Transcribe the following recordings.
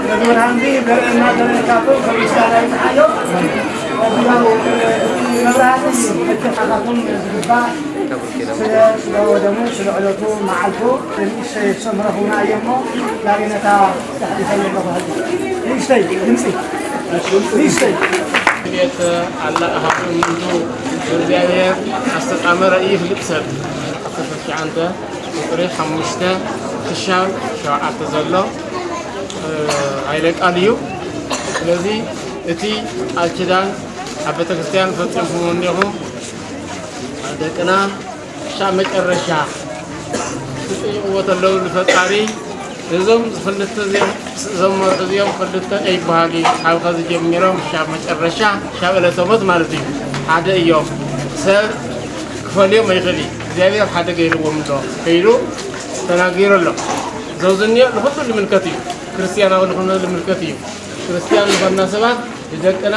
መምህራንዚ ዘርእና ዘለካቶ ከምስጋና ይዝሓዮ። መብራህቲ እቲ ሓኻቶም ዝግባእ ስለ ስለ ወደሙ ስለ ዕለቱ መዓልቱ ንእሽተይ ሰምረኹና እየሞ ላቤነታ ተሕዲሰ ኣለኹ። ንእሽተይ ድምፂ ንእሽተይ ቤት አለ አሃዱ ምንቱ እግዚአብሔር አስተጣመረ ይፍልጥ ሰብ። ዓሰርተ ትሽዓተ ቁፅሪ ሓሙሽተ ክሻብ ሸውዓተ ዘሎ፣ እ፣ ኃይለ ቃል እዩ። ስለዚ እቲ ቃል ኪዳን ኣብ ቤተ ክርስቲያን ፈጺምኩም እንዲኹም ደቅና ክሻብ መጨረሻ ክጥይቕዎ ተለዉ ንፈጣሪ እዞም ክልተ እዚኦም፣ እዞም መርዑ እዚኦም ክልተ ኣይበሃሉ እዩ። ካብ ኸዚ ጀሚሮም ክሻብ መጨረሻ ክሻብ ዕለተ ሞት ማለት እዩ ሓደ እዮም። ሰብ ክፈልዮም ኣይኽእል እዩ። እግዚኣብሔር ሓደ ገይርዎም ኣሎ ኢሉ ተናጊሩ ኣሎ። ዘውዝንዮ ንኹሉ ልምልከት እዩ። ክርስቲያናዊ ንኹሉ ልምልከት እዩ። ክርስቲያን ዝኾንና ሰባት ንደቅና፣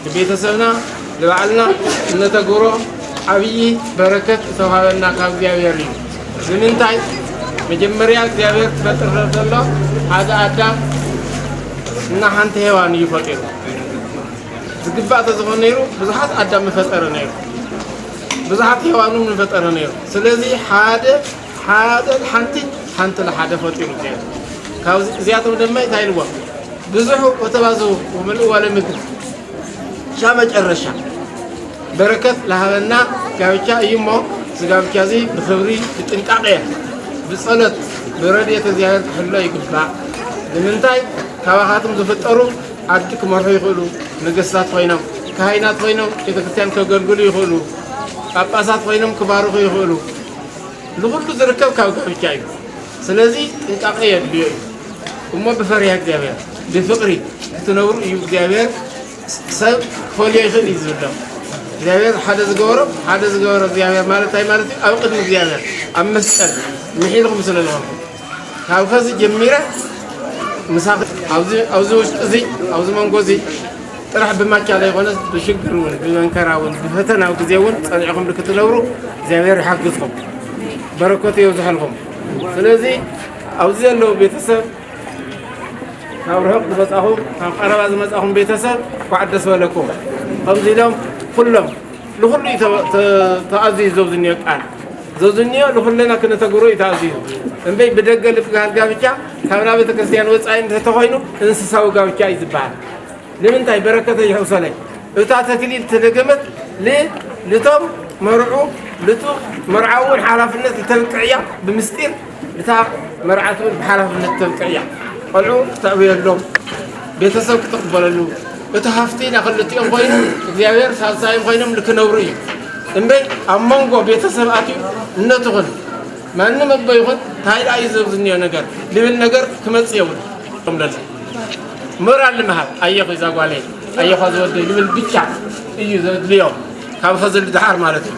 ንቤተሰብና፣ ንባዕልና እነተግብሮ ዓብዪ በረከት ዝተውሃበና ካብ እግዚኣብሔር እዩ። ንምንታይ? መጀመርያ እግዚኣብሔር ክፈጥር ዘሎ ሓደ ኣዳም እና ሓንቲ ሔዋን እዩ ፈጢሩ። ዝግባእ ተዝኾነ ነይሩ ብዙሓት ኣዳም ምፈጠረ ነይሩ። ብዙሓት ሔዋን እውን ምፈጠረ ነይሩ። ስለዚ ሓደ፣ ሓደ ሓንቲ፣ ሓንቲ ለሓደ ፈጢሩ እግዚኣብሔር። ካብ እዚኣቶም ድማ እንታይ ኢልዎም? ብዙሑ ወተባዝሑ ወምልኡ ዋለ ምድር። ሻ መጨረሻ በረከት ለሃበና ጋብቻ እዩ እሞ፣ እዚ ጋብቻ እዚ ብኽብሪ፣ ብጥንቃቄ፣ ብጸሎት፣ ብረድኤት እግዚኣብሔር ክሕሎ ይግባእ። ንምንታይ? ካባኻትም ዝፍጠሩ ዓዲ ክመርሑ ይኽእሉ፣ ነገስታት ኮይኖም፣ ካህናት ኮይኖም ቤተክርስትያን ከገልግሉ ይኽእሉ፣ ጳጳሳት ኮይኖም ክባርኹ ይኽእሉ። ንኹሉ ዝርከብ ካብ ጋብቻ እዩ። ስለዚ ጥንቃቄ የድልዮ እዩ። እሞ ብፈሪሃ እግዚኣብሔር፣ ብፍቅሪ ክትነብሩ እዩ እግዚኣብሔር። ሰብ ክፈልዮ ይኽእል እዩ ዝብሎም። እግዚኣብሔር ሓደ ዝገበሮ፣ ሓደ ዝገበሮ እግዚኣብሔር ማለት እንታይ ማለት እዩ? ኣብ ቅድሚ እግዚኣብሔር ኣብ መስቀል ምሒልኩም ስለ ዝኾንኩም፣ ካብ ኸዚ ጀሚረ ምሳኹም ኣብዚ፣ ኣብዚ ውሽጢ እዚ፣ ኣብዚ መንጎ እዚ ጥራሕ ብማቻ ዘይኮነስ ብሽግር እውን፣ ብመንከራ እውን፣ ብፈተናዊ ግዜ እውን ጸኒዕኩም ክትነብሩ እግዚኣብሔር ይሓግዝኩም፣ በረከቱ የብዝሐልኩም። ስለዚ ኣብዚ ዘለዉ ቤተሰብ፣ ካብ ርሑቕ ዝመጻኹም፣ ካብ ቀረባ ዝመጻኹም ቤተሰብ እንኳዕ ደስ በለኩም። ከምዚ ኢሎም ኩሎም ንኹሉ እዩ ተ-፣ ተ-፣ ተኣዝዩ ዘውዝንዮ ቃል። ዘውዝንዮ ንኹልና ክነተግብሮ እዩ ተኣዝዩ። እምበይ ብደገ ልብጋል ጋብቻ ካብ ናብ ቤተ ክርስቲያን ወጻኢ እንተተኾይኑ እንስሳዊ ጋብቻ እዩ ዝበሃል። ንምንታይ? በረከተ ይሕውሰለይ። እታ ተክሊል ተደገመት ል-፣ ልቶም መርዑ፣ ልቱ መርዓዊ እውን ሓላፍነት ልተብቅዕ እያ። ብምስጢር እታ መርዓት እውን ብሓላፍነት ተብቅዕ እያ። ቆልዑ ክተዕብየሎም፣ ቤተሰብ ክተቕበለሉ፣ እቲ ሃፍቲ ናይ ክልቲኦም ኮይኑ እግዚኣብሔር ሳልሳዮም ኮይኖም ልክነብሩ እዩ። እምበይ ኣብ መንጎ ቤተሰብ ኣትዩ እነትኹን ማንም ኣቦ ይኹን እንታይ ደኣ እዩ ዘብዝንዮ ነገር ልብል ነገር ክመጽእ የብሉ። ከምለለ ሞራል ንምሃብ ኣየኹ እዛ ጓለይ ኣየኳ ዝወደይ ልብል ብቻ እዩ ዘድልዮም ካብ ኸዚ ልድሓር ማለት እዩ።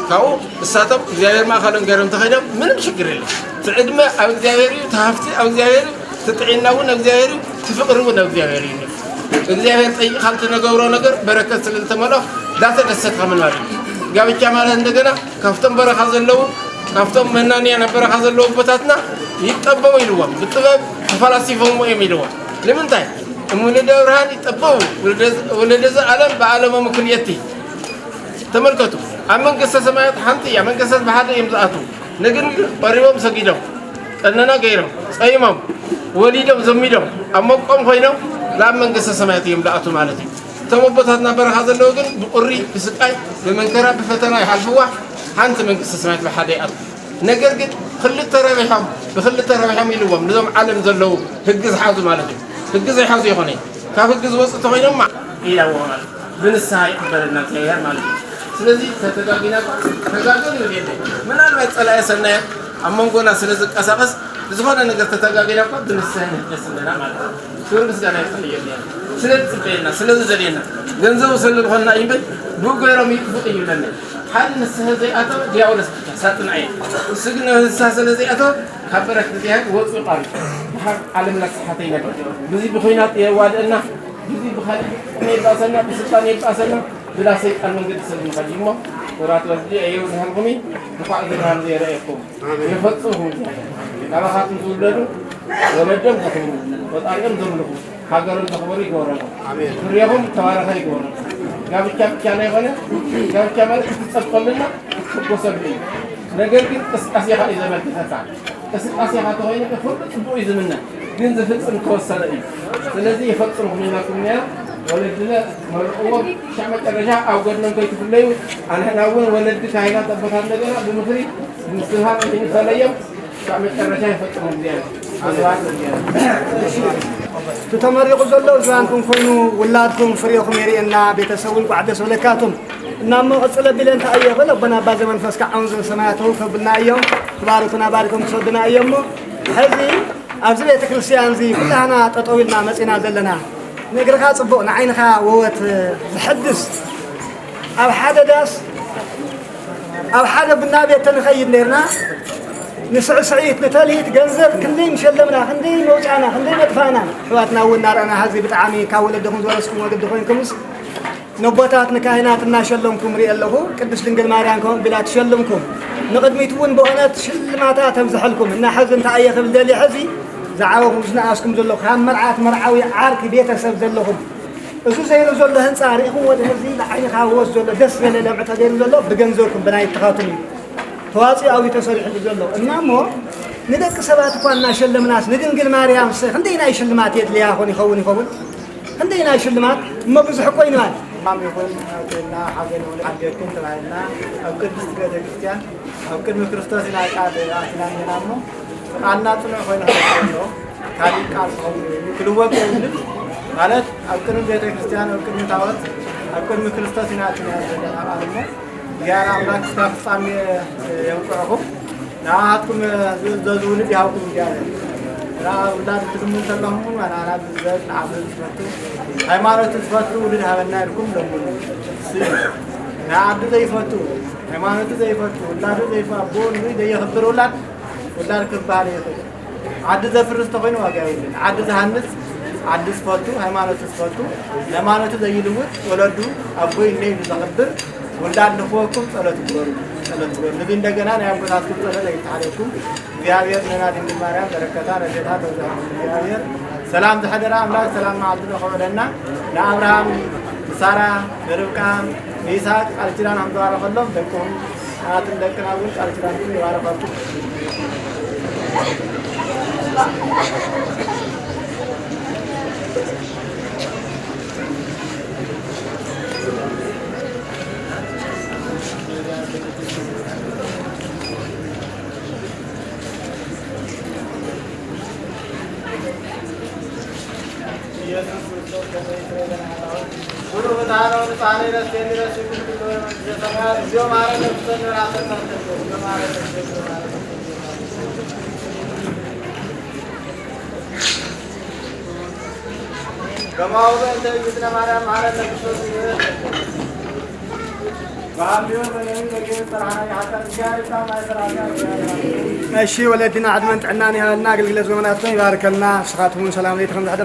ካብኡ እሳቶም እግዚኣብሔር ማእኸሎም ገይሮም ተኸይዶም ምንም ሽግር የለን። እቲ ዕድመ ኣብ እግዚኣብሔር እዩ፣ እቲ ሃፍቲ ኣብ እግዚኣብሔር እዩ፣ እቲ ጥዕና እውን ኣብ እግዚኣብሔር እዩ፣ እቲ ፍቅሪ እውን ኣብ እግዚኣብሔር እዩ። እግዚኣብሔር ጠይቕካ ልትነገብሮ ነገር በረከት ስለ ዝተመልኦ ዳተደሰትካ ምንባር እዩ። ጋብቻ ማለት እንደገና ካብቶም በረኻ ዘለዉ፣ ካብቶም መናንያን ኣብ በረኻ ዘለዉ ኣቦታትና ይጠበቡ ኢልዎም። ብጥበብ ተፈላሲፎምዎ እዮም ኢልዎም። ንምንታይ? እም ወለደ ብርሃን ይጠበቡ፣ ወለደ፣ ወለደ ዘኣለም ብኣለሞም ክልኤቲ። ተመልከቱ፣ ኣብ መንግስተ ሰማያት ሓንቲ እያ፣ መንግስተ ብሓደ እዮም ዝኣትዉ። ንግን ቀሪቦም ሰጊዶም፣ ቀነና ገይሮም፣ ጸይሞም፣ ወሊዶም፣ ዘሚዶም፣ ኣብ መቆም ኮይኖም ናብ መንግስተ ሰማያት እዮም ዝኣትዉ ማለት እዩ። እቶም ኣቦታትና በረኻ ዘለዉ ግን ብቁሪ፣ ብስቃይ፣ ብመንከራ፣ ብፈተና ይሓልፍዋ፣ ሓንቲ መንግስተ ሰማያት ብሓደ ይኣትዉ። ነገር ግን ክልተ ረቢሖም ብክልተ ረቢሖም ኢልዎም፣ ነዞም ዓለም ዘለዉ ህጊ ዝሓዙ ማለት እዩ። ህጊ ዘይሓዙ ይኾነ ካብ ህጊ ዝወፁ ተኾይኖም ኢላዎ ማለት እዩ። ብንስሓ ይቕበለና እግዚኣብሔር ማለት እዩ። ስለዚ ተተጋጊና ተጋገሉ ይብል የለ። ምናልባት ጸላኢ ሰናያት ኣብ መንጎና ስለ ዝቀሳቐስ ብዝኾነ ነገር ተተጋጊና እኳ ብንስሓ ንህደስ ኣለና ማለት እዩ። ክብሪ ምስጋና ይብጻሕ እዩ። ስለ ዝጽበየና ስለ ዝደልየና ገንዘቡ ስለ ዝኾንና እዩ እምበር ብኡ ገይሮም ይጥፍኡ ይብለና። ሓደ ንስሐ ዘይኣተወ ዲያብሎስ ብቻ ሳጥናኤል። እሱ ግን ንስሐ ስለ ዘይኣተወ ካብ በረከት እግዚኣብሔር ወፅኡ ቃል። ድሓር ዓለምና ስሓተ ይነበር። ብዙ ብኹናት የዋድአና፣ ብዙ ብኻልእ የባእሰና፣ ብስልጣን የባእሰና፣ ብላ ሰይጣን መንገዲ ሰብ ንኸዲ እሞ ወራት ወዲ ኣየብዝሃልኩም። እንኳዕ ብርሃን ዘይረኣየኩም። የፈጽምኩም። ካባኻትኩም ዝውለዱ ወለዶም ዘኽብሩ፣ ፈጣሪኦም ዘምልኹ፣ ሃገሮም ዘኽብሩ ይግበረሎም። ኣሜን። ፍሬኹም ተባረኸ ይግበረሎም። ጋብቻ ብቻ ዘይኮነ፣ ጋብቻ ማለት ክትጸብቐሉና ክትሕጎሰሉ እዩ። ነገር ግን ቅስቃሴኻ እዩ ዘመልክተካ። ቅስቃሴኻ ተኾይኑ ኩሉ ጽቡቕ እዩ ዝምነ፣ ግን ዝፍጽም ተወሰነ እዩ። ስለዚ ይፈጽምኩም ኢልናኩም እኒኣ፣ ወለድለ መርቕዎም፣ ክሻዕ መጨረሻ ኣብ ጎድኖም ከይትፍለዩ፣ ኣንሕና እውን ወለዲ ካህናት ኣቦታት እንደገና ብምኽሪ ምስትምሃር ንፈለዮም። እቲ ተመሪቑ ዘሎ ዝባንኩም ኮይኑ ውላድኩም ፍሬኹም የርእየና። ቤተሰብ እውን ጓዕ ደስ በለካቱም። እና እሞ ቀጽለ ቢለ እንታይ እየ በለ ኣቦና ኣባ ዘመንፈስ ከዓ ዓውን ዘበሰማያት ተው ከብልና እዮም። ክባርኩና ባሪኮም ክሰዱና እዮም። እሞ ሕዚ ኣብዚ ቤተ ክርስቲያን እዚ ኩላህና ጠጠው ኢልና መጺና ዘለና፣ ንእግርኻ ጽቡቕ ንዓይንኻ ወወት ዝሕድስ ኣብ ሓደ ዳስ ኣብ ሓደ ቡና ቤት ተንኸይድ ነርና። ንስዕስዒት ንተልሂት ገንዘብ ክንደይ ምሸለምና፣ ክንደይ መውፃና፣ ክንደይ መጥፋእና። ኣሕዋትና እውን እናረኣና ሀዚ ብጣዕሚ ካብ ወለድኹም ዝወረስኩም ወለዲ ኮይንኩምስ ነቦታት ንካህናት እናሸለምኩም ርኢ ኣለኹ። ቅድስት ድንግል ማርያም ከምኡ ቢላ ትሸልምኩም። ንቕድሚት እውን ብእውነት ሽልማታ ተብዝሐልኩም። እና ሐዚ እንታይ እየ ክብል ደልየ ሐዚ ዝዓበኹም ዝነኣስኩም ዘለኹ ካብ መርዓት መርዓዊ ዓርኪ ቤተሰብ ዘለኹም እዚ ዘይሩ ዘሎ ህንፃ ርኢኹም ወደ ህዝቢ ንዓይንኻ ወስ ዘሎ ደስ ዘለ ለምዒ ተገይሩ ዘሎ ብገንዘብኩም ብናይ ትኻትም እዩ ተዋፂኡ ኣብዚ ተሰሪሕሉ ዘሎ። እና እሞ ንደቂ ሰባት እኳ እናሸለምናስ ንድንግል ማርያምስ ክንደይ ናይ ሽልማት የድልያ ኾን ይኸውን ይኸውን? ክንደይ ናይ ሽልማት እሞ ብዙሕ እኮ ይንባል። ማም ይኹን ኣውፅእና ሓዘን ይኹን ሓገርክን ተባሂልና ኣብ ቅድስት ቤተ ክርስቲያን ኣብ ቅድሚ ክርስቶስ ኢና ቃል ኣቲና እኒና እሞ ቃልና ፅኑዕ ኮይኑ ክኸውን ኣለዎ። ካሊእ ቃል ክኸውን የብሉን። ክልወጥ የብሉን። ማለት ኣብ ቅድሚ ቤተ ክርስቲያን፣ ኣብ ቅድሚ ታቦት፣ ኣብ ቅድሚ ክርስቶስ ኢና ኣቲና ዘለና ቃል እሞ እግዚኣብሔር ኣምላክ እስካብ ፍጻሜ የብቅዕኹም። ንዓኻትኩም ዝእዘዝ ውሉድ ይሃብኩም እግዚኣብሔር። ንዓ ውላድ ትልምኑ እንተለኹም እውን ንዓና ዝእዘዝ ንዓኹም ዝፈቱ ሃይማኖቱ ዝፈቱ ውሉድ ሃበና ኢልኩም ለምኑ። ስእሊ ንዓዱ ዘይፈቱ ሃይማኖቱ ዘይፈቱ ውላዱ ዘይፈ-፣ ኣቦኡ ንብሪ ዘየኽብር ውላድ፣ ውላድ ክበሃል ይኽእል። ዓዲ ዘፍርስ ተኾይኑ ዋጋ የብሉን። ዓዲ ዝሃንጽ፣ ዓዲ ዝፈቱ፣ ሃይማኖቱ ዝፈቱ፣ ሃይማኖቱ ዘይልውጥ፣ ወለዱ ኣቦይ እነይ ኢሉ ዘኽብር ውላድ ንኽወኩም ጸሎት ግበሩ፣ ጸሎት ግበሩ። ንዚ እንደገና ናይ ኣቦታትኩም ጸሎት ኣይተሓለኩም። እግዚኣብሔር ንና ድንግል ማርያም በረከታ ረድኤታ ተብዝሐልኩም። እግዚኣብሔር ሰላም ዝሐደራ ኣምላክ ሰላም መዓልቲ ንኸውዕለና። ንኣብርሃም፣ ንሳራ፣ ንርብቃ፣ ንይስሐቅ ቃል ኪዳን ከም ዝባረኸሎም ደቅኹም ኣትን ደቅና እውን ቃል ኪዳንኩም ይባረኸልኩም። ኢየሱስ ክርስቶስ ከመ ይትረፈና ኃጣውእ። ቡሩክ ፍትሐ ነው ንጻሬ ረስቴ ረስቴ ኩሉ መንግስተ ሰማያት። እግዚኦ መሐረነ ክርስቶስ ንብር ሐሰብ ተንተን። እግዚኦ መሐረነ ክርስቶስ ንብር ሐሰብ ተንተን። ከማሁ በእንተ እግዝእትነ ማርያም መሐረነ ክርስቶስ ንብር። በአምቢሆን በነቢይ በገቢር ጸርሐና የሐሰብ። እግዚአብሔር ይፍታ ማይ ሰላም። እሺ ወለድና ዕድመን ጥዕናን ይሃበልና፣ ኣገልግሎት ዘመናትኩም ይባርከልና። ንስኻትኩም እውን ሰላም ለይትኸም ዝሕደር